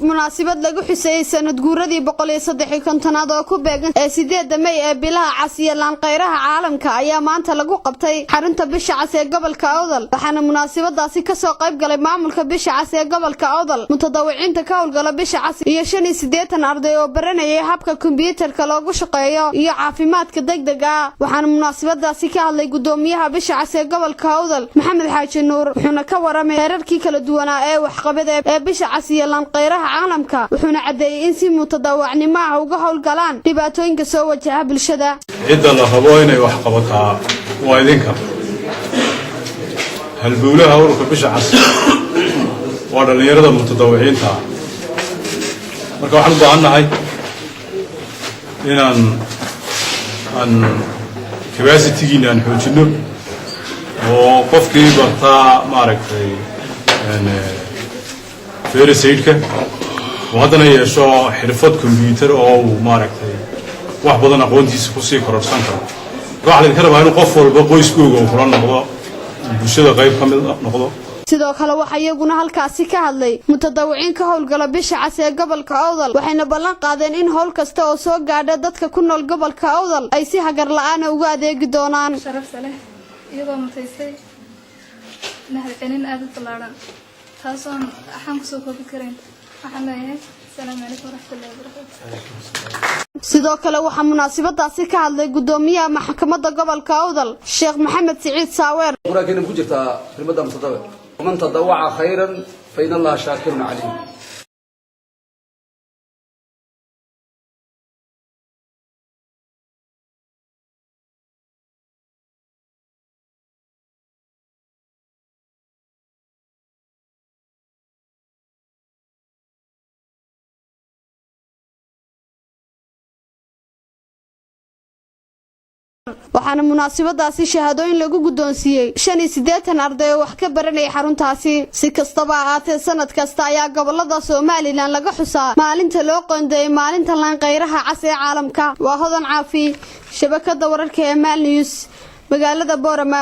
Munaasabad lagu xuseeyey sanad guuradii 153aad oo ku beegan ee 8da May ee bilaha cas iyo laanqeyraha caalamka ayaa maanta lagu qabtay xarunta Bisha Cas ee gobolka Awdal. Waxaana munaasabadaasi kasoo qayb galay maamulka Bisha Cas ee gobolka Awdal, mutadawiciinta ka howlgala Bisha Cas iyo 85 arday oo baranayay habka kombiyuutarka loogu shaqeeyo iyo caafimaadka degdega ah. Waxaana munaasabadaasi ka hadlay gudoomiyaha Bisha Cas ee gobolka Awdal, Maxamed Xaaji Nuur, wuxuuna ka waramay heerarkii kala duwanaa ee waxqabad ee Bisha Cas iyo laanqeyraha caalamka, wuxuuna caddeeyey in si mutadawacnimo ah uga howlgalaan dhibaatooyinka soo wajaha bulshada. Cidda la rabo inay wax qabataa waa idinka. Halbowlaha ururka Bisha Cas waa dhallinyarada mutadawiciinta. Marka waxaan u baahan nahay inaan aan capacity-giina aan xoojinno oo qofkii bartaa, maaragtay, first aid-ka oo haddana yeesho xirfad combyuter oo uu, maaragtay, wax badan aqoontiisa kusii kororsan karo. Marka waxaa laydinka rabaa inuu qof walba qoyskooga uu kula noqdo, bulshada qayb ka mid noqdo. Sidoo kale waxaa iyaguna halkaasi ka hadlay mutadawiciin ka howlgala Bisha Cas ee gobolka Awdal, waxayna ballan qaadeen in howl kasta oo soo gaadha dadka ku nool gobolka Awdal ay si hagar la-aana uga adeegi doonaan. Sharafta leh, iyagoo mutaystay mahadcelin aada u ballaaran, taasoon waxaan kusoo koobi karayn. Waxaan leeyahay asalaamu calaykum waraxmatullahi wabarakaatu. Sidoo kale waxaa munaasabadaasi ka hadlay gudoomiyaha maxkamadda gobolka Awdal, Sheekh Maxamed Siciid Saaweer. Qur-aankeena ku jirtaa kelmadda mutadawic: ومن تطوع خيرا فإن الله شاكر عليم. Waxaana munaasabadaasi shahaadooyin lagu guddoonsiiyey 85 arday oo wax ka baranayay xaruntaasi. Si kastaba ahaatee, sanad kasta ayaa gobolada Somaliland laga xusaa maalinta loo qoondeeyey maalinta laanqeyraha cas ee caalamka. Waa Hodan Caafi, shabakada wararka ee Maal News, magaalada Boorama.